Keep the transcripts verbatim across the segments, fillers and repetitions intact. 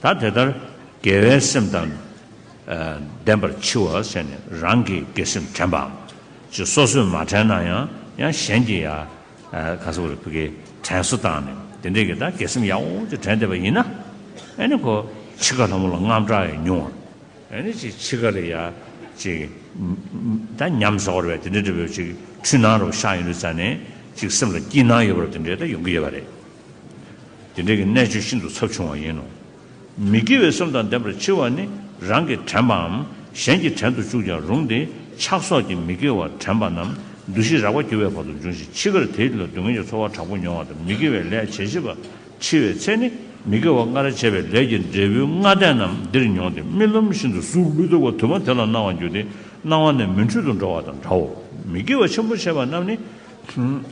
ད་དེ་ལྟར་དགེ་བའི་སེམས་དང་ལྡན་པར་འཆི་བ་ཟེར་ནས་རང་གི་དགེ་སེམས་དྲན་པའམ། ཅིག་སོ་སོས་མ་དྲན་ན་ཡང་ཡང་གཞན་གྱིས་ཡང་ག་ཟེར་བ་རེད། ཕ་གིའི་དྲན་གསོ་བཏང་ནས་དེ་འདྲས་ཀྱི་ད་དགེ་སེམས་ཡག་པོ་ཅིག་དྲན་བསྡད་པ་ཡིན་ན། ཨེ་ནི་ཁོ་འཆི་ཁ་ལྷ་མོ་ལ་དངངས་སྐྲག་ཡང་ཉུང་བ། ཨེ་ནི་ཅིག་འཆི་ཁ་ལ་ཡ་ཅིག་ད་ཉམས་ཟ་བར་བས་དེ་འདྲ་འདྲ་བའི་ཅིག་འཁྲུལ་སྣང་རུ་ཤར་ཡོང་དུས་ཙ་ནས་ཅིག་སེམས་ལ་སྐྱིད་སྣང་ཡོད་པ་དེ་འདྲ་ད་ཡོང་གི་ཡོད་པ་རེད། དེ་འདྲ་གི་གནད་གཅོད་ཤིན་ཏུ་ཚབས་ཆུང་བ་ཡིན་ནོ། མི་དགེ་བའི་སེམས་དང་ལྡན་པར་འཆི་བ་ནི་རང་གིས་དྲན་པའམ་གཞན་གྱིས་དྲན་དུ་བཅུག་ཀྱང་རུང་སྟེ། ཆགས་སོགས་ཀྱིས་མི་དགེ་བ་དྲན་པ་རྣམས་འདུ་ཤེས་རགས་པ་གྱུར་བའི་བར་དུ་འབྱུང་ཞིང་འཆི་ཁར་དེ་ལ་སྡུག་བསྔལ་གྱི་ཚོར་བ་དྲག་པོ་མྱོང་བ་དང་། མི་དགེ་བའི་ལས་བྱེད་བྱེད་པ། འཆི་བའི་ཚེ་ནི་མི་དགེ་བ་སྔར་བྱས་པའི་ལས་ཀྱི་འབྲས་བུའི་སྔ་ལྟས་རྣམས་འདིར་མྱོང་སྟེ། རྨི་ལམ་བཞིན་དུ་གཟུགས་ལུས་ཐོགས་པ་དུ་མ་དེ་ལ་སྣང་བར་འགྱུར་ཏེ། སྣང་བ་ནི་མུན་ཁྲོད་དུ་འགྲོ་བ་དང་འདྲའོ། མི་དགེ་བ་ཆེན་པོ་བྱས་པ་རྣམས་ནི།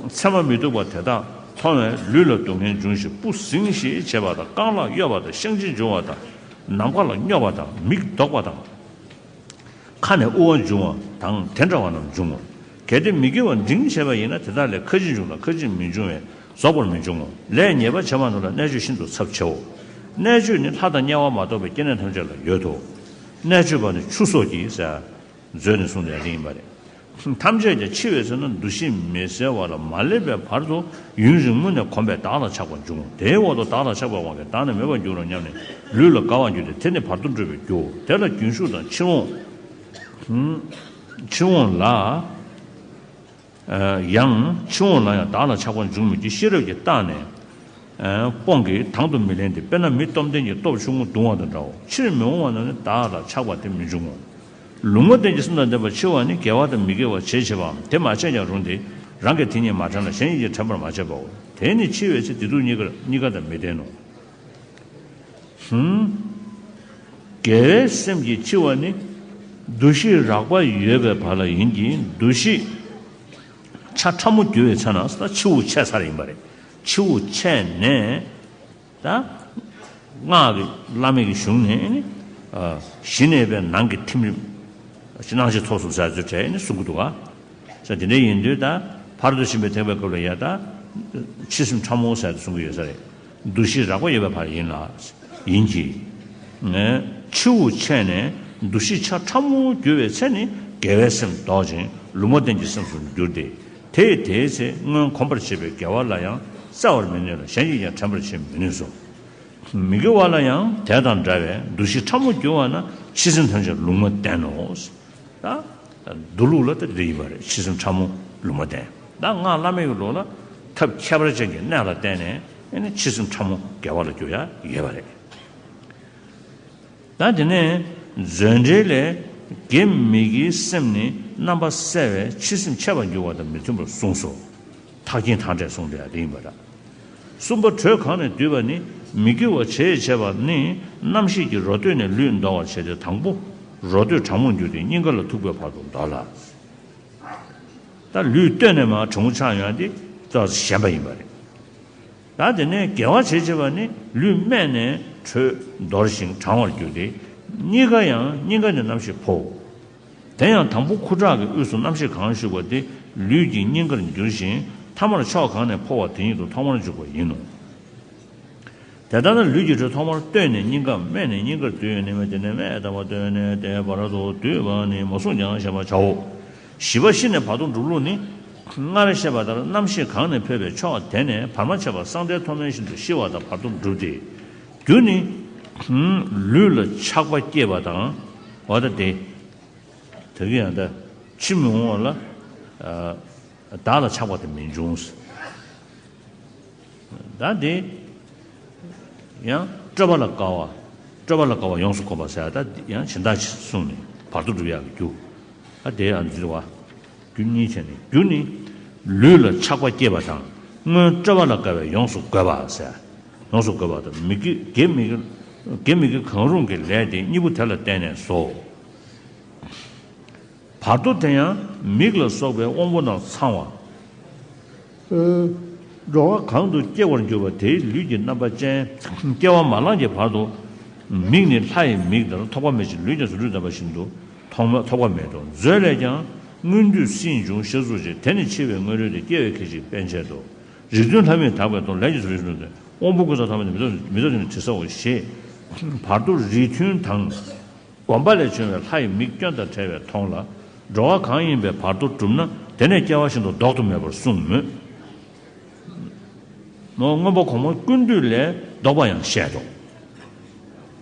མཚན་མ་མི་སྡུག་པ་དེ་དག་མཐོང་བས་ལུས་ལ་སྡུག་བསྔལ་འབྱུང་ཞིང་སྤུ་ཟིང་ཞེས་བྱེད་པ་དང་། རྐང་ལག་གཡོབ་པ་དང་བཤང་གཅི་འབྱུང་བ་དང་། ནམ་མཁའ་ལ་སྙོབ་པ་དང་མིག་ལྡོག་པ་དང་། ཁ་ནས་དབུ་བ་འབྱུང་བ་དང་དེ་འདྲ་བ་རྣམས་འབྱུང་ངོ་། གལ་ཏེ་མི་དགེ་བ་འབྲིང་བྱས་པ་ཡིན་ན་དེ་དག་ལས་ཁ་འབྱིན་འབྱུང་དང་ཁ་འབྱིན་མི་འབྱུང་བས་རྫོགས་པར་མི་འབྱུང་ངོ་། ལས་ཉེས་པ་བྱས་པ་རྣམས་ལ་གནད་གཅོད་ཤིན་ཏུ་ཚབས་ཆེའོ། གནད་གཅོད་ནི་ལྷ་དང་དམྱལ་བ་མ་གཏོགས་པའི་སྐྱེ་གནས་ཐམས་ཅད་ལ་ཡོད་དོ། གནད་གཅོད་པ་ནི་ཆུ་སོགས་ཀྱིས་ཟེར། མཛོད་ནས་གསུངས་ཏེ་ཡང་དེ་ཡིན་པ་རེད། ཐམས་ཅད་ཀྱང་འཆི་བའི་ཚེ་ན་འདུ་ཤེས་མི་གསལ་བ་ལ་མ་སླེབས་པའི་བར་དུ་ཡུན་རིང་མོ་ནས་གོམས་པས་བདག་ལ་ཆགས་པ་འབྱུང་། དེའི་འོག་ཏུ་བདག་ལ་ཆགས་པའི་དབང་གིས་བདག་ནི་མེད་པར་འགྱུར་རོ་སྙམ་ནས་ལུས་ལ་དགའ་བར་འགྱུར་ཏེ། དེ་ནི་བར་དོ་འགྲུབ་པའི་རྒྱུའོ། དེ་ལ་རྒྱུན་ཞུགས་དང་འཆི་འོང་། འཆི་འོང་ལ། ཡང་འཆི་འོང་ལ་ཡང་བདག་ལ་ཆགས་པ་འབྱུང་མོད་ཀྱི་ཤེས་རབ་ཀྱིས་བརྟགས་ནས། དཔང་གིས་དང་དུ་མི་ལེན་ཏེ། དཔེར་ན་མི་སྟོབས་ལྡན་གྱི་སྟོབས་ཆུང་ངུ་གདུང་བ་དང་འདྲའོ། ཕྱིར་མི་འོང་བ་ན་ནི་བདག་ལ་ཆགས་པ་དེ་མི་འབྱུང་ངོ་། ལུང་མ་བསྟན་གྱི་སེམས་དང་ལྡན་པ་འཆི་བ་ནི་དགེ་བ་དང་མི་དགེ་བ་བྱས་བྱེད་པའམ་དེ་མ་བྱས་ཀྱང་རུང་སྟེ། རང་གིས་དེ་ཉིད་མ་དྲན་ལ་གཞན་གྱིས་ཀྱང་དྲན་པར་མ་བྱས་པའོ། དེ་ནི་འཆི་བའི་ཚེ་བདེ་སྡུག་གཉིས་ཀར་གཉིས་ཀ་དང་མི་ལྡན་ནོ། དགེ་བའི་སེམས་ཀྱིས་འཆི་བ་ནི། འདུ་ཤེས་རགས་པ་ཡོད་པའི་བར་ལ་ཡིན་གྱི། འདུ་ཤེས་ཆ་ཕྲ་མོ་གྱུར་བའི་ཚེ་ན་ད་འཆི་བོ་ཆད་ཚར་ཡིན་པ་རེད། འཆི་བོ་ཆད་ནས་ད་སྔགས་ཀྱི་བླ་མེད་ཀྱི་གཞུང་ནས་ནི། ཞི་གནས་པའི་ནང་གི་ཐིམ་རིམ། སྣང་ཤེས་ཚོགས་གསུམ་ཟེར་ཚུལ་གྲས་ནི་གསུང་གི་འདུག་ག་ས་དེ་འདྲ་ཡིན་དུས་ད་ཕར་ཚུར་ཕྱིན་པའི་ཐེག་པའི་སྐབས་ལ་ཡ་ད་འཆི་སེམས་ཕྲ་མོ་ཟེར་དུ་གསུང་གི་ཡོད་ས་རེད། འདུ་ཤེས་རགས་པ་ཡོད་པའི་བར་ཡིན་ལ། ཡིན་གྱི། འཆི་བོ་ཆད་ནས་འདུ་ཤེས་ཆ་ཕྲ་མོ་གྱུར་བའི་ཚེ་ནི་དགེ་བའི་སེམས་ལྡོག་ཅིང་ལུང་མ་བསྟན་གྱི་སེམས་སུ་འགྱུར་ཏེ། དེས་དེའི་ཚེ་སྔོན་གོམས་པར་བྱས་པའི་དགེ་བ་ལ་ཡང་བཙལ་བར་མི་ནུས་ལ་གཞན་གྱིས་ཀྱང་དྲན་པར་བྱེད་མི་ནུས་སོ། མི་དགེ་བ་ལ་ཡང་དེ་དང་འདྲ་བའི་འདུ་ཤེས་ཕྲ་མོ་གྱུར་བ་ན་འཆི་སེམས་ཐམས་ཅད་ལུང་མ་བསྟན་ནོ། ད། མདོ་ལུགས་ལ་ད་འདི་ཡིན་པ་རེད། འཆི་སེམས་ཕྲ་མོ་ལུང་མ་བསྟན། ད་སྔགས་བླ་མེད་ཀྱི་ལུགས་ལ་ཐབས་ཁྱད་པར་ཅན་གྱི་གནད་ལ་བརྟེན་ནས་ཨེ་ནི་འཆི་སེམས་ཕྲ་མོ་དགེ་བ་ལ་འགྱུར་ཡ་ཡོད་པ་རེད། ད་དེ་ནས་མཛོད་འགྲེལ་ལས། དགེ་མི་དགེའི་སེམས་ནི་རྣམ་པ་གསལ་བས་འཆི་སེམས་ཆད་པར་འགྱུར་བ་དང་མི་མཐུན་པར་གསུངས་སོ། ཐག་ཆེན་ཐང་འབྲས་གསུངས་པ་དེ་ཡིན་པ་འདྲ། གསུམ་པ་དྲོད་གང་ནས་བསྡུས་པ་ནི། མི་དགེ་བ་བྱས་བྱས་པ་ནི་རྣམ་ཤེས་ཀྱིས་རོ་སྟོད་ནས་ལུས་འདོར་བར་བྱས་ཏེ་དང་པོ་རོ་སྟོད་གྲང་མོར་འགྱུར་ཏེ་སྙིང་ག་ལ་ཐུག་པའི་བར་དུ་འདོར་ལ། ད་ལུས་སྟོད་ནས་མར་གྲང་མོ་ཆགས་ཡོང་དེ་ཏོག་ཙམ་ཞན་པ་ཡིན་པ་རེད། ད་དེ་ནས་དགེ་བ་བྱས་བྱས་པ་ནི་ལུས་སྨད་ནས་དྲོད་འདོར་ཞིང་གྲང་བར་འགྱུར་ཏེ། གཉིས་ཀ་ཡང་སྙིང་ག་ནས་རྣམ་ཤེས་འཕོའོ། དེ་ཡང་དང་པོ་ཁུ་ཁྲག་གི་དབུས་སུ་རྣམ་ཤེས་གང་ཞུགས་པ་དེ་ལུས་ཀྱི་སྙིང་གར་འགྱུར་ཞིང་ཐ་མར་ཕྱོགས་གང་ནས་འཕོ་བ་དེ་ཉིད་དུ་ཐོག་མར་འཇུག་པ་ཡིན་ནོ། དེ་ལྟར་ན་ལུས་ཀྱི་དྲོད་ཐོག་མར་སྟོད་ནས་སྙིང་ག་སྨད་ནས་སྙིང་གར་བསྡུ་ཡོད་ནི་མས། དེ་ནས་སྨད་དང་པོ་སྟོད་ནས་དེ་བར་དུ་བསྡུས་པ་ནི་མ་གསུངས་ཀྱང་ཞེས་པར་བྱའོ། བཞི་པ་ཤི་ནས་བར་དོ་འགྲུབ་ལུགས་ནི། སྔར་བཤད་པ་ལྟར་རྣམ་ཤེས་གང་ནས་འཕོས་པའི་ཕྱོགས་དེ་ནས་བར་མ་ཆད་པ་གསང་མཐའི་མཐོ་དམན་བཞིན་དུ་ཤི་བ་དང་བར་དོ་འགྲུབ་སྟེ། རྒྱུ་ནི། ལུས་ལ་ཆགས་པ་སྐྱེས་པ་དང་། འོ་ད་དེ། དེ་གི་ཡང་ད་འཆི་མི་འོང་བ་ལ། བདག་ལ་ཆགས་པ་དེ་མི་འབྱུང་། ད་དེ་ཡང་སྤྲོས་པ་ལ་དགའ་བ། སྤྲོས་པ་ལ་དགའ་བ་ཡོངས་སུ་གོམས་པ་ཟེར་ད་ཡང་སྦྱིན་བདག་གསུངས་ནས་བར་དོ་སྒྲུབ་ཡག་གི་རྒྱུ། ད་དེ་ཡང་འཛིན་པ། རྒྱུ་གཉིས་བྱས་ནས་རྒྱུ་ནི། ལུས་ལ་ཆགས་པ་སྐྱེས་པ་དང་སྔོན་སྤྲོས་པ་ལ་དགའ་བས་ཡོངས་སུ་བསྒོས་པ་ཟེར། ཡོངས་སུ་བསྒོས་པ་དང་མི་དགེ་དགེ་མི་དགེ་དགེ་མི་དགེ་གང་རུང་གི་ལས་དེ་གཉིས་པོ་དེ་ལ་བརྟེན་ནས་སོ། བར་དོ་དེ་ཡང་མིག་ལ་སོགས་པའི་དབང་པོ་རྣམས་ཚང་བ། འགྲོ་བ་གང་དུ་སྐྱེ་བར་འགྱུར་བ་དེའི་ལུས་ཀྱི་རྣམ་པ་ཅན། སྐྱེ་བ་མ་ལངས་ཀྱི་བར་དུ། མིག་ནི་ལྷ་ཡི་མིག་ལྟར་ཐོགས་པ་མེད་ཅིང་ལུས་ཀྱང་རྫུ་འཕྲུལ་ལྡན་པ་བཞིན་དུ་ཐོགས་མ་ཐོགས་པ་མེད་དོ། མཛོད་ལས་ཀྱང་། སྔོན་དུས་སྲིད་འབྱུང་ཤ་ཚུགས་ཅན། དེ་ནི་འཆི་བའི་སྔོན་རོལ་ཏེ། སྐྱེ་བའི་ཁ་ཅིག་པཎ་ཆེན་ཏོ། རིགས་མཐུན་ལྷ་མིས་དག་པའི་དོན། ལས་ཀྱི་ཚུལ་བཞིན་དུ། དབང་པོ་ཀུན་བཟང་ཐ་མལ་ནི། མི་རྟོག་མི་རྟོག་ཅན་ནི་དྲི་ཟ་འོ་ཞེས། བར་དོ་རིགས་མཐུན་དང་། བསྒོམ་པ་ལས་བྱུང་བའི་ལྷ་ཡི་མིག་སྐྱོན་དང་བྲལ་བས་མཐོང་ལ། འགྲོ་བ་གང་ཡིན་པའི་བར་དོ་གྲུབ་ན་དེ་ནས་སྐྱེ་བ་ཤིན་ཏུ་ལྡོག་ཏུ་མེད་པར་གསུངས་མོད། མོ་མངོན་པ་གོང་མ་ཀུན་བཏུས་ལས་ལྡོག་པ་ཡང་བཤད་དོ།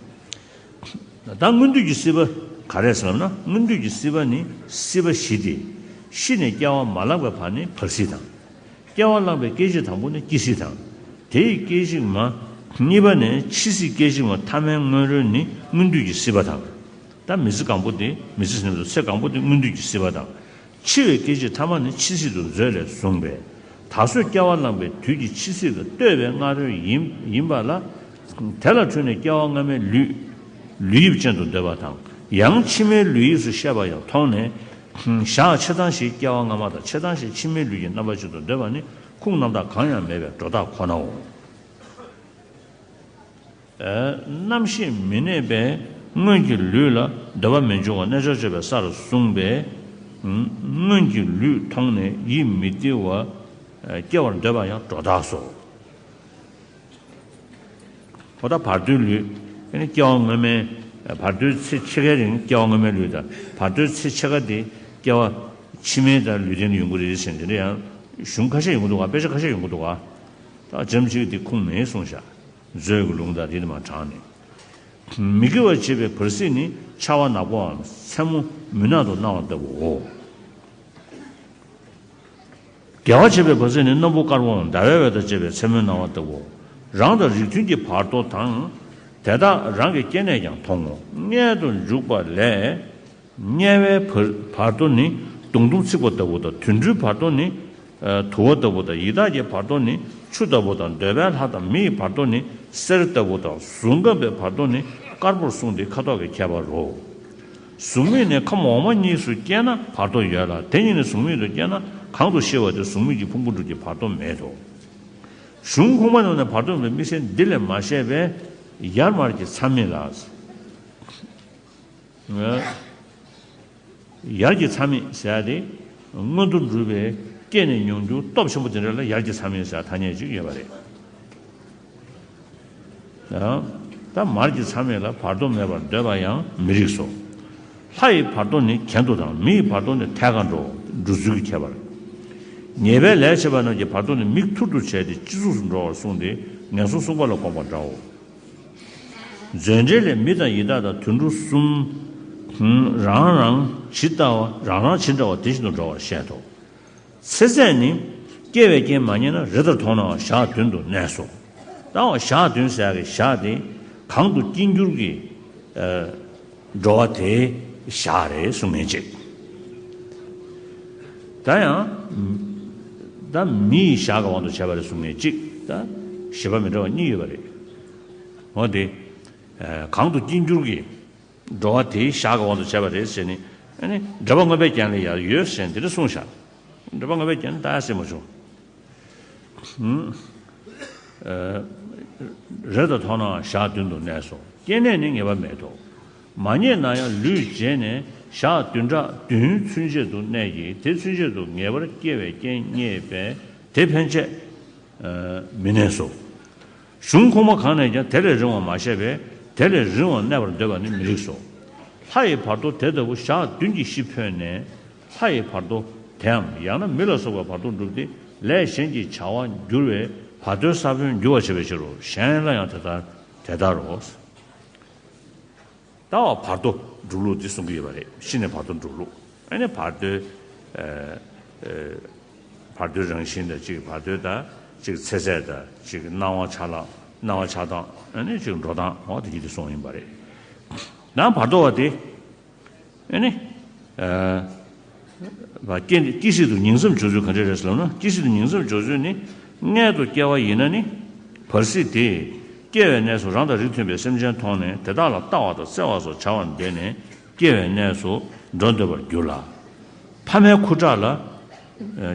ད་སྔོན་དུས་ཀྱི་སྲིད་པ་ག་རེ་ཟེར་ལབ་ན། སྔོན་དུས་ཀྱི་སྲིད་པ་ནི་སྲིད་པ་བཞི་སྟེ། ཤི་ནས་སྐྱེ་བ་མ་ལངས་པའི་བར་ནི་བར་སྲིད་དང་། སྐྱེ་བ་བླངས་པའི་སྐད་ཅིག་དང་པོ་ནི་སྐྱེ་སྲིད་དང་། དེའི་སྐད་ཅིག་མ་གཉིས་པ་ནས་འཆི་སྲིད་སྐད་ཅིག་མ་ཐ་མའི་སྔོན་རོལ་ནི་སྔོན་དུས་ཀྱི་སྲིད་པ་དང་། ད་མི་ཚེ་གང་པོ་དེ་མི་ཚེ་ཟིན་དུ་ཚེ་གང་པོ་དེ་སྔོན་དུས་ཀྱི་སྲིད་པ་དང་། འཆི་བའི་སྐད་ཅིག་ཐ་མ་ནི་འཆི་སྲིད་དུ་མཛོད་ལས་བཟུང་བས། ད་གཟོད་སྐྱེ་བ་བླངས་པའི་དུས་ཀྱི་འཆི་སྲིད་ལ་ལྟོས་པའི་སྔ་རོལ་ཡིན་ཡིན་པ་ལ། དེ་ལ་འཁྲུལ་ནས་སྐྱེ་བ་སྔ་མའི་ལུས་ལུས་དབྱིབས་ཅན་དུ་འདོད་པ་དང་། ཡང་ཕྱི་མའི་ལུས་དབྱིབས་སུ་ཤེས་པ་ཡང་མཐོང་ནས། ཞག་ཕྱེད་དང་ཞིག་སྐྱེ་བ་སྔ་མ་དང་ཕྱེད་དང་ཞིག་ཕྱི་མའི་ལུས་ཀྱི་རྣམ་པ་ཅན་དུ་འདོད་པ་ནི་ཁུངས་རྣམ་དག་གང་ཡང་མེད་པའི་སྒྲོ་བཏགས་ཁོ་ནའོ། རྣམ་ཤེས་མི་གནས་པས་སྔོན་གྱི་ལུས་ལ་འདོད་པ་མི་འབྱུང་བ་རྣལ་འབྱོར་སྤྱོད་པའི་སར་གསུངས་པས། སྔོན་གྱི་ལུས་མཐོང་ནས་ཡིད་མི་བདེ་བ་སྐྱེ་བར་འདོད་པ་ཡང་སྒྲོ་བཏགས་སོ། ཨོ་ད་བར་དོའི་ལུས། ཨ་ནི་སྐྱེ་བ་སྔོན་མའི་བར་དོའི་ཚེ་ཕྱེད་ཀའི་རིང་སྐྱེ་བ་སྔོན་མའི་ལུས་དང་། བར་དོའི་ཚེ་ཕྱེད་ཀ་དེ་སྐྱེ་བ་ཕྱི་མའི་དང་ལུས་རྟེན་དུ་ཡོང་གི་རེད་ཟེར་འདི་འདྲ་ཡང་གཞུང་ཁ་ཤས་ཡོང་གི་འདུག་ག་དཔེ་ཆ་ཁ་ཤས་ཡོང་གི་འདུག་ག་ད་འཇམ་གཅིག་འདི་ཁུངས་མེད་གསུངས་བཞག་མཛོད་ཀྱི་ལུང་དང་དེ་དེ་མ་དྲངས་ནས། མི་དགེ་བ་བྱེད་པའི་བར་སྲིད་ནི་ཆར་པ་ནག་པོའམ་མཚན་མོ་མུན་ནག་ཏུ་སྣང་བ་ལྟ་བུའོ། དགེ་བ་བྱེད་པའི་བར་སྲིད་ནི་སྣམ་བུ་དཀར་པོའམ་ཟླ་བའི་འོད་དང་བཅས་པའི་མཚན་མོའི་སྣང་བ་ལྟ་བུའོ། རང་དང་རིགས་མཐུན་གྱི་བར་དོ་དང་། དེ་དག་རང་གི་སྐྱེ་གནས་ཀྱང་མཐོང་ངོ་། མངལ་དུ་འཇུག་པ་ལས། དམྱལ་བའི་བར་བར་དོ་ནི་མདུང་ཐུང་ཚིག་པ་ལྟ་བུ་དང་། དུད་འགྲོའི་བར་དོ་ནི་དུ་བ་ལྟ་བུ་དང་། ཡི་དྭགས་ཀྱི་བར་དོ་ནི་ཆུ་ལྟ་བུ་དང་། འདོད་པའི་ལྷ་དང་མི་ཡི་བར་དོ་ནི་གསེར་ལྟ་བུ་དང་། གཟུགས་ཁམས་པའི་བར་དོ་ནི་དཀར་པོར་གསུངས་ཏེ་ཁ་དོག་གི་ཁྱད་པར་རོ། གཟུགས་མེད་ནས་ཁམས་འོག་མ་གཉིས་སུ་སྐྱེས་ན་བར་དོ་ཡོད་ལ། དེ་གཉིས་ནས་གཟུགས་མེད་དུ་སྐྱེས་ན་གང་དུ་ཤི་བ་དེ་གཟུགས་མེད་ཀྱི་ཕུང་པོ་དྲུག་གི་བར་དོ་མེད་དོ། གཞུང་ཁུངས་མ་ནང་ནས་བར་དོ་ཡིན་པའི་དམིགས་བསལ་འདི་ལས་མ་བཤད་པས་ཡར་མར་གྱི་མཚམས་མེད་ལ། ཡར་གྱི་མཚམས་མེད་ཟེར་ཡ་དེ་མངོན་མཐོ་སྒྲུབ་པའི་སྐྱེས་ནས་མྱོང་འགྱུར་སྟོབས་ཆེན་པོ་དེ་འདྲ་ལ་ཡར་གྱི་མཚམས་མེད་ཟེར་ཐ་སྙད་ཅིག་ཡོད་པ་རེད། ད་མར་གྱི་མཚམས་མེད་ལ་བར་དོ་མེད་པར་འདོད་པ་ཡང་མི་རིགས་སོ། ལྷ་ཡི་བར་དོ་ནི་གྱེན་དུ་དང་མི་ཡི་བར་དོ་ནི་ཐད་ཀར་འགྲོ་འགྲོ་ཚུལ་གྱི་ཁྱད་པར། ཉེས་པའི་ལས་བྱས་པ་རྣམས་ཀྱི་བར་དོ་ནི་མིག་ཐུར་དུ་བྱས་ཏེ་སྤྱི་གཙུག་ཏུ་འགྲོ་བར་གསུངས་ཏེ་ངན་སོང་གསུམ་པ་ལ་དགོངས་པ་འདྲའོ། མཛོད་འགྲེལ་ལས་མི་དང་ཡི་དྭགས་དང་དུད་འགྲོ་གསུམ། རང་རང་ཇི་ལྟ་བ་རང་རང་ཇི་འདྲ་བ་དེ་བཞིན་དུ་འགྲོ་བར་བཤད་དོ། ཚེ་ཟད་ནི། སྐྱེ་བའི་རྐྱེན་མ་རྙེད་ན་རི་ལྟར་མཐོང་ནའང་ཞག་བདུན་དུ་གནས་སོ། ད་འོ་ཞག་བདུན་ཟེར་ཡག་གི་ཞག་དེ་གང་དུ་སྐྱེ་འགྱུར་གྱི་འགྲོ་བ་དེའི་ཞག་རེད་གསུང་མཁན་གཅིག་ད་ཡང་། ད་མི་ཡི་ཞག་གི་དབང་དུ་བྱས་པ་རེད་གསུང་མཁན་གཅིག་ད་བཞེད་པ་མི་འདྲ་བ་གཉིས་ཡོད་པ་རེད། འོ་དེ། གང་དུ་སྐྱེ་འགྱུར་གྱི་འགྲོ་བ་དེའི་ཞག་གི་དབང་དུ་བྱས་པ་རེད་ཟེར་ནས། ཨ་ནི་འགྲེལ་པ་མངོན་པའི་རྒྱན་ལ་ཡང་ཡོད་ཟེར་ནས་དེ་འདྲ་གསུངས་བཞག་འགྲེལ་པ་མངོན་པའི་རྒྱན་ལ་ད་ཟེར་མ་བྱུང་། རི་དང་མཐོང་ནའང་ཞག་བདུན་དུ་གནས་སོ། སྐྱེ་གནས་ནི་ངེས་པ་མེད་དོ། མ་རྙེད་ན་ཡང་ལུས་བརྗེས་ནས་ཞག་བདུན་ཕྲག་བདུན་ཚུན་ཆད་དུ་གནས་ཀྱི། དེ་ཚུན་ཆད་དུ་ངེས་པར་སྐྱེ་བའི་རྐྱེན་རྙེད་པས་དེ་ཕན་ཆད་མི་གནས་སོ། གཞུང་ཁོངས་མ་གང་ནས་ཀྱང་དེ་ལས་རིང་བ་མ་བཤད་པས་དེ་ལས་རིང་བ་གནས་པར་འདོད་པ་ནི་མི་རིགས་སོ། ལྷ་ཡི་བར་དོ་དེ་ལྟ་བུ་ཞག་བདུན་གྱི་ཤི་འཕོས་ནས་ལྷ་ཡི་བར་དོ་དེའམ་ཡང་ན་མི་ལ་སོགས་པའི་བར་དོ་འགྲུབ་སྟེ་ལས་གཞན་གྱི་བྱ་བ་འགྱུར་བའི་བར་དོའི་ས་བོན་འགྱུར་བར་བྱེད་པའི་ཕྱིར་རོ། གཞན་ལ་ཡང་དེ་ལྟར་དེ་ལྟར་རོ། ལྟ་བ་བར་དོ་སྒྲུབ་ལུགས་འདི་གསུང་གི་ཡོད་པ་རེད། ཤི་ནས་བར་དོ་སྒྲུབ་ལུགས། ཨ་ནི་བར་དོའི་ཨ་ཨ་བར་དོའི་རང་བཞིན་དང་གཅིག་བར་དོའི་ད་གཅིག་ཚེ་ཚད་དང་གཅིག་སྣང་བ་ཆ་ལག་སྣང་བ་ཆགས་སྟངས། ཨ་ནི་གཅིག་འགྲོ་སྟངས། འོ་དེ་གཉིས་དེ་གསུངས་ཡིན་པ་རེད། ནང་བར་དོ་བ་དེ་ཨ་ནི་ཨ་སྐྱེ་སྐྱེ་སྲིད་དུ་ཉིང་མཚམས་སྦྱོར་ཚུལ་ག་འདྲ་རེད་ཟེར་ལབ་ན། སྐྱེ་སྲིད་དུ་ཉིང་མཚམས་སྦྱོར་ཚུལ་ནི། མངལ་དུ་སྐྱེ་བ་ཡིན་ན་ནི། བར་སྲིད་དེ། སྐྱེ་བའི་གནས་སུ་རང་དང་རིགས་མཐུན་པའི་སེམས་ཅན་མཐོང་ནས་དེ་དག་ལ་ལྟ་བ་དང་བརྩེ་བ་སོགས་བྱ་བར་འདོད་ནས་སྐྱེ་བའི་གནས་སུ་འགྲོ་འདོད་པར་འགྱུར་ལ། ཕ་མའི་ཁུ་ཁྲག་ལ།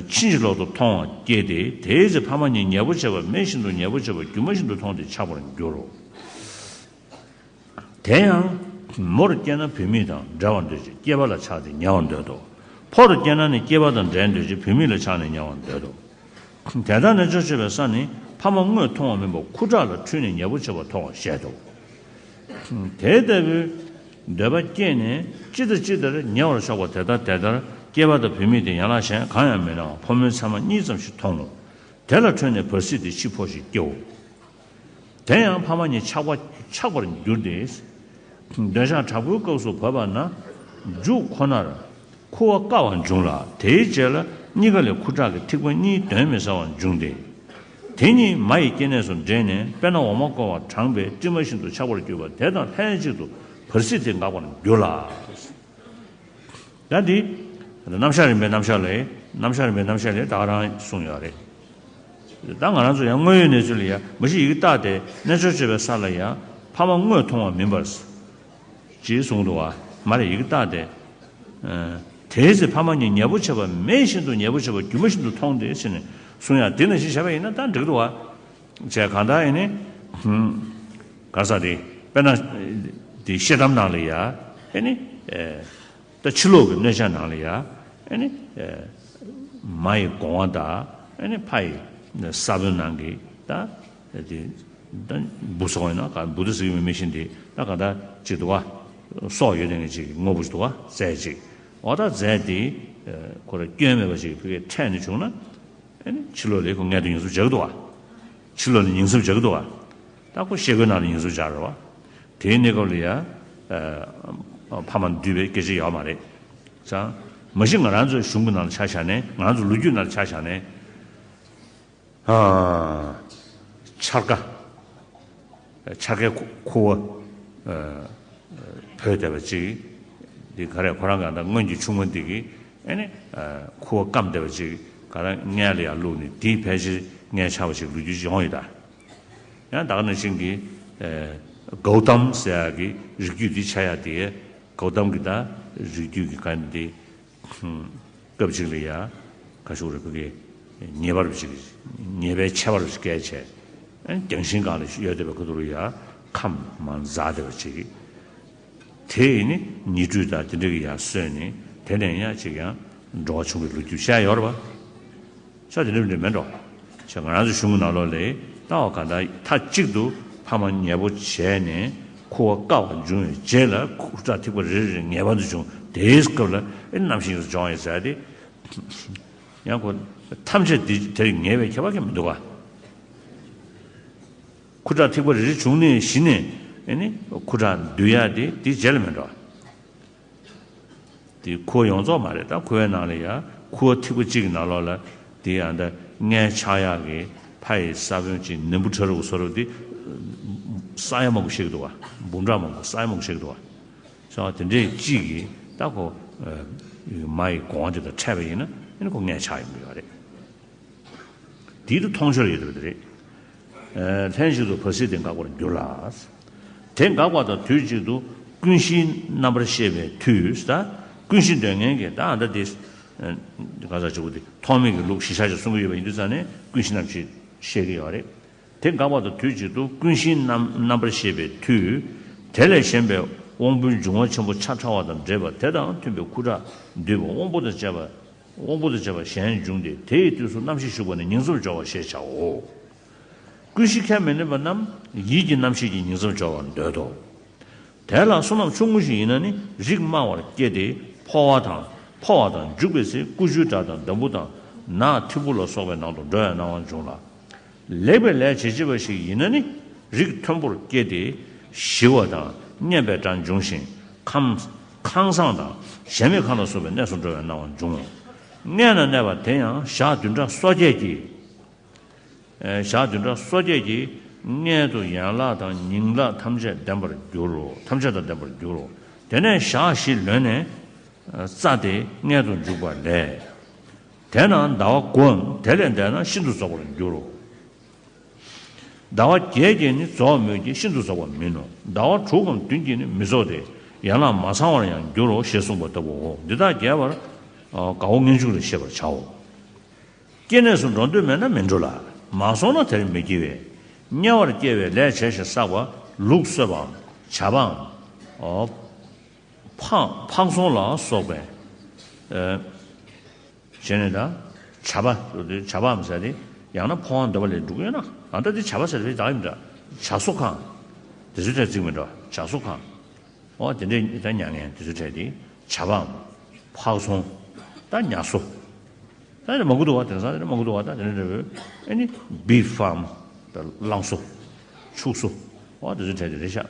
ཕྱིན་ཅི་ལོག་ཏུ་མཐོང་བ་སྐྱེས་ཏེ། དེའི་ཚེ་ཕ་མ་གཉིས་ཉེ་པོ་བྱས་པ་མེ་བཞིན་དུ་ཉེ་པོ་བྱས་པ་སྒྱུ་མ་བཞིན་དུ་མཐོང་སྟེ་ཆགས་པར་འགྱུར་རོ། དེ་ཡང་། མོར་སྐྱེས་ན་བུད་མེད་དང་འབྲལ་བར་འདོད་ཅིང་སྐྱེས་པ་ལ་ཆགས་ཏེ་ཉེ་བར་འདོད་དོ། ཕོ་རུ་སྐྱེས་ན་ནི་སྐྱེས་པ་དང་འབྲལ་འདོད་ཅིང་བུད་མེད་ལ་ཆགས་ནས་ཉེ་བར་འདོད་དོ། དེ་ལྟར་རྣལ་འབྱོར་སྤྱོད་པའི་ས་ནི་ཕ་མ་དངོས་མཐོང་བ་མིན་པ་ཁུ་ཁྲག་ལ་འཁྲུལ་ནས་ཉེ་པོ་བྱེད་པ་མཐོང་བར་བཤད་དོ། དེ་ལྟ་བུའི་འདོད་པ་སྐྱེས་ནས་ཅི་ལྟར་ཅི་ལྟར་ཉེ་བར་ཕྱོགས་པ་དེ་ལྟར་དེ་ལྟར་སྐྱེས་པ་དང་བུད་མེད་དེ་ཡན་ལག་གཞན་གང་ཡང་མི་སྣང་བར་ཕོ་མོའི་མཚན་མ་གཉིས་ཙམ་ཞིག་མཐོང་ངོ་། དེ་ལ་ཁྲོས་ནས་བར་སྲིད་དེ་འཆི་འཕོ་ཞིག་སྐྱེའོ། དེ་ཡང་ཕ་མ་གཉིས་ཆགས་པ་ཆགས་པར་འགྱུར་ཏེ། འདོད་ཆགས་དྲག་པོའི་སྐབས་སུ་བབ་པ་ན། མཇུག་ཁོ་ནར་ཁུ་བ་བཀག་པ་འབྱུང་ལ། དེའི་རྗེས་ལ་གཉིས་ཀ་ལས་ཁུ་ཁྲག་གི་ཐིགས་པ་གཉིས་གདོན་མི་ཟ་བ་འབྱུང་སྟེ། དེ་གཉིས་མ་ཡི་སྐྱེ་གནས་སུ་འདྲེས་ནས་དཔེར་ན་འོ་མ་བསྐོལ་བ་དྲངས་པའི་སྤྲིས་མ་བཞིན་དུ་ཆགས་པར་གྱུར་པ་དེ་དང་ལྷན་ཅིག་ཏུ་བར་སྲིད་དེ་འགག་པར་འགྱུར་ལ། ད་འདི། རྣམ་གཞག་རིམ་པའི་རྣམ་གཞག་ལས། རྣམ་གཞག་རིམ་པའི་རྣམ་གཞག་ལས་ད་ག་རང་གསུངས་ཡོད་རེད། ད་ང་རང་ཚོ་ཡང་དངོས་ཡོད་གནས་ཚུལ་ལ་ཡང་མ་གཞི་ཡི་གེ་བཏགས་ཏེ་རྣལ་འབྱོར་སྤྱོད་པའི་ས་ལ་ཡང་ཕ་མ་དངོས་མཐོང་བ་མིན་པར། ཅེས་གསུངས་འདུག་བ། མ་རེད་ཡི་གེ་བཏགས་ཏེ། དེའི་ཚེ་ཕ་མ་གཉིས་ཉལ་པོ་བྱས་པ་མེད་བཞིན་དུ་ཉལ་པོ་བྱས་པ་སྒྱུ་མ་བཞིན་དུ་མཐོང་སྟེ་ཟེར་ནས་གསུང་ཡ་དེ་ནང་བཞིན་བྱས་པ་ཡིན་ན་ད་འགྲིག་འདུག་བ། བྱས་གང་ལྟར་ཡིན་ནི། ག་རེ་ཟེར་དེ་དཔེར་ན། དེ་བཤད་གཏམ་ནང་ལ་ཡ། ཨེ་ནི། ད་ཕྱི་ལོགས་ཀྱི་གནོད་བྱ་ནང་ལ་ཡ། ཨེ་ནི། མ་ཡི་དགོངས་པ་དང་ཨེ་ནི་ཕ་ཡི་ས་བོན་ནང་གི་ད། དེ། ད་འབུ་སོགས་ཡིན་ན་ག་འབུ་ཏོ་ཟེར་གྱི་མེད་མེད་བཞིན་དེ་ད་ག་ད་ཅིག་འདུག་བ། སྲོག་ཡོད་དེ་ངས་ཅིག་དངོས་པོ་ཞིག་འདུག་བ་རྫས་ཅིག་འོ་ད་རྫས་དེ། ཁོ་ར་སྐྱོན་མེད་པ་ཅིག་ཕ་གིར་འཕྲད་ནས་བྱུང་ན། ཨེ་ནི་ཕྱི་ལོགས་ལས་ཁོ་མངལ་དུ་ཉིང་མཚམས་སྦྱར་གི་འདུག་བ། ཕྱི་ལོགས་ལ་ཉིང་མཚམས་སྦྱར་གི་འདུག་བ། ད་ཁོ་ཤེལ་སྒོའི་ནང་ལ་ཉིང་མཚམས་སྦྱར་རེད་བ། དེའི་གནས་སྐབས་ལ་ཡ། ཕ་མ་འདུས་པའི་སྐད་ཆ་ཡོད་མ་རེད། ཙང་། མ་གཞི་ང་རང་ཚོའི་གཞུང་གི་ནང་ལ་ཆ་བཞག་ནས་ང་རང་ཚོ་ལོ་རྒྱུས་ནང་ལ་ཆ་བཞག་ནས། ཨ། འཆར་ཀ། འཆར་ཀའི་ཁུ་ཁུ་བ། བོས་བསྡད་པ་ཅིག་འདི་ག་རེ་ཁོ་རང་ག་ད་སྔོན་གྱི་ཆུང་མ་འདི་གིས་ཨེ་ནི། ཁུ་བ་སྐམ་བསྡད་པ་ཅིག་ག་རང་མངལ་ལ་ཡར་བླུགས་ནས་དེའི་ཕལ་ཆེར་མངལ་ཆགས་པ་ཅིག་ལོ་རྒྱུས་ཡོང་ཡོད་ད། ཡང་ད་ག་ནང་བཞིན་གྱི། གའུ་ཏམ་ཟེར་ཡག་གི་རིགས་རྒྱུད་འདི་ཆགས་ཡག་དེ། གའུ་ཏམ་གྱི་ད་རིགས་རྒྱུད་ཀྱི་ག་འདི། སྐབས་གཅིག་ལ་ཡ། ཁ་ཤུག་རེ་ཕ་གི། ཉེས་པར་ཅིག་ཉེས་པའི་ཁྱད་པར་ཅིག་བཀལ་བྱས། རྒྱང་ཤིང་སྒང་ལ་ཡོད་བསྡད་པའི་ཁ་ཐུག་ལ་ཡ། ཁམས་མང་འཛག་བསྡད་པ་ཅིག་དེ་ཡིན་ནི་ཉི་སྦྲུལ་དང་དེ་འདྲ་གི་ཡ་གསོས་ནི་དེ་ནས་ཡ་ཅིག་ཡང་འགྲོ་བ་བྱུང་བའི་ལོ་རྒྱུས་བཤད་ཡོད་རེད་བ། ས་དེ་འདྲ་མི་འདྲ་མེད་འགྲོ། ཞེས་ང་རང་ཚོ་གཞུང་གི་ནང་ལོགས་ལས་ལྟ་བ་ག་ད་མཐའ་གཅིག་ཏུ་ཕ་མ་ཉལ་པོ་བྱས་ནས་ཁུ་བ་བཀག་པ་འབྱུང་བའི་རྗེས་ལ་ཁུ་ཁྲག་ཐིགས་པ་རེ་རེ་ངེས་པར་དུ་འབྱུང་དེའི་སྐབས་ལ་ཨེ་རྣམ་ཤེས་སུ་སྦྱོང་ཡིན་ཟེར་ཏེ། ཡང་ཁོ། ཐམས་ཅད་འདི་དེར་ངེས་པའི་ཁྱད་པར་གྱི་མི་འདུག་ག་ཁུ་ཁྲག་ཐིགས་པ་རེ་རེ་བྱུང་ནས་གཞི་ནས་ཨེ་ནི་ཁུ་ཁྲག་འདུས་ཡ་དེ་དེའི་རྗེས་ལ་མི་འགྲོ། དེ་ཁུ་བ་ཡོངས་རྫོགས་མ་རེད་ད་ཁུ་བའི་ནང་ལ་ཡ་ཁུ་བ་ཐིགས་པ་གཅིག་གི་ནང་ལོགས་ལ་དེ་ཡང་ད་མངལ་ཆགས་ཡག་གི་ཕ་ཡི་ས་བོན་གཅིག་ནུམ་བུ་ཁྲ་རུ་སོ་རུ་དེ་ས་ཡ་མང་པོ་ཤེས་ཀྱི་འདུག་བ་འབུམ་ཕྲག་མང་པོ་ས་ཡ་མང་པོ་ཤེས་ཀྱི་འདུག་བ། སོང་བ་དེ་འདྲའི་གཅིག་གིས་ད་ཁོ། མ་ཡི་གོང་བ་དེ་དང་འཕྲད་པ་ཡིན་ན་ཨ་ནི་ཁོ་མངལ་ཆགས་ཡོང་གི་ཡོད་རེད། དེའི་དུ་མཐོང་ཆོས་ཡོད་པ་དེ་རེད། ལྷན་ཅིག་ཏུ་བར་སྲིད་དེ་འགག་པར་འགྱུར་ལ། དེ་འགག་པ་དང་དུས་གཅིག་ཏུ་ཀུན་གཞིའི་རྣམ་པར་ཤེས་པའི་མཐུས་ད་ཀུན་གཞི་འདོད་མཁན་གྱི་ད་ཨ་ད་དེ། ག་ས་ཆུ་བོ་དེ་ཐོགས་མེད་ཀྱི་ལུགས་གཞི་བཞག་ཅིག་གསུང་གི་ཡོད་པ་ཡིན་དུས་ཙང་ནས་ཀུན་གཞི་རྣམ་ཤེས་བཤད་ཀྱི་ཡོད་རེད། དེ་འགག་པ་དང་དུས་གཅིག་ཏུ་ཀུན་གཞིའི་རྣམ་རྣམ་པར་ཤེས་པའི་མཐུས། དེ་ལས་གཞན་པའི་དབང་པོའི་འབྱུང་བ་ཆེན་པོ་ཆ་ཕྲ་བ་དང་འདྲེས་པ་དེ་དང་མཐུན་པའི་ཁུ་ཁྲག་འདུས་པ་དབང་པོ་དང་བཅས་པ། དབང་པོ་དང་བཅས་པ་གཞན་འབྱུང་སྟེ་དེ་ཡི་དུས་སུ་རྣམ་ཤེས་ཞུགས་པ་ནི་ཉིང་མཚམས་སྦྱོར་བ་ཞེས་བྱའོ། ཀུན་གཞི་ཁས་མི་ལེན་པ་རྣམས་ཡིད་ཀྱི་རྣམ་ཤེས་ཀྱིས་ཉིང་མཚམས་སྦྱོར་བར་འདོད་དོ། དེ་ལ་བསོད་ནམས་ཆུང་ངུ་ཞིག་ཡིན་ན་ནི་རིགས་དམའ་བར་སྐྱེས་ཏེ་འཕོ་བ་དང་འཕོ་བ་དང་འཇུག་པའི་ཚེ་ཀུ་ཤུའི་སྒྲ་དང་འདམ་བུ་དང་ནགས་ཐིབས་པོ་ལ་སོགས་པའི་ནང་དུ་འགྲོ་བའི་སྣང་བ་འབྱུང་ལ། ལེགས་པའི་ལས་བྱེད་བྱེད་པ་ཞིག་ཡིན་ན་ནི་རིགས་མཐོན་པོར་སྐྱེས་ཏེ་ཞི་བ་དང་སྙན་པའི་སྒྲ་འབྱུང་ཞིང་ཁམས་ཁང་བཟང་དང་གཞལ་མེད་ཁང་ལ་སོགས་པའི་གནས་སུ་འགྲོ་བའི་སྣང་བ་འབྱུང་ངོ་། མངལ་ན་གནས་པ་དེ་ཡང་ཞག་བདུན་ཕྲག་སོ་བརྒྱད་ཀྱི། ཞག་བདུན་ཕྲག་སོ་བརྒྱད་ཀྱི་མངལ་དུ་ཡན་ལག་དང་ཉིང་ལག་ཐམས་ཅད་ལྡན་པར་འགྱུར་རོ། ཐམས་ཅད་དང་ལྡན་པར་འགྱུར་རོ། དེ་ནས་ཞག་བཞི་ལོན་ནས་རྩ་དེ་མངལ་དུ་འཇུག་པ་ལས། དེས་ན་ཟླ་བ་དགུའམ་དེ་ལས་འདས་ན་ཤིན་ཏུ་རྫོགས་པར་འགྱུར་རོ། ཟླ་བ་བརྒྱད་ཀྱིས་ནི་རྫོགས་མོད་ཀྱི་ཤིན་ཏུ་རྫོགས་པ་མིན་ནོ། ཟླ་བ་དྲུག་གམ་བདུན་གྱིས་ནི་མི་རྫོགས་ཏེ་ཡན་ལག་མ་ཚང་བར་ཡང་འགྱུར་རོ་ཞེས་གསུངས་པ་ལྟ་བུའོ། འདི་དག་རྒྱས་པར་དགའ་བོ་མངལ་འཇུག་ལས་ཤེས་པར་བྱའོ། སྐྱེ་གནས་སུ་འགྲོ་འདོད་མེད་ན་མི་འགྲོ་ལ། མ་སོང་ན་དེར་མི་སྐྱེ་བས། དམྱལ་བར་སྐྱེ་བའི་ལས་བྱས་ཤིང་བསགས་པ་ལུག་གསོད་པའམ་བྱ་བའམ། འོ། ཕག་ཕག་བཙོང་ལ་སོགས་པའི། ཨེ། བྱས་ནས་ད། བྱ་བ། བྱ་བའམ་ཟེར་ཏེ། ཡང་ན་འཕོ་བ་འདོད་པ་ལས་འགྲུབ་ཡོད་ན། ཨ་ད་དེ་བྱ་བ་ཟེར་ཏེ་ད་ཡིན་འདྲ། བྱ་གསོ་ཁང་། དེ་ཚོའི་གྲས་བརྩིགས་མི་འགྲོ། ཇ་བཟོ་ཁང་། འོ་དེ་འདྲའི་ད་མྱ་ངན་དེ་ཚོའི་གྲས་དེ། ཇ་པཱམ། ཕག་ཚོང་། ད་ཉ་གསོ། ད་དེ་མང་པོ་འདུག་བ། དེང་སང་དེ་མང་པོ་འདུག་བ། ད་དེ་འདྲ་འདྲ་བོ། ཨ་ནི་བི་ཕི་ཕཱམ། ད་རླངས་གསོ། ཕྱུགས་གསོ། འོ་དེ་ཚོའི་གྲས་དེ་རེད་ཤག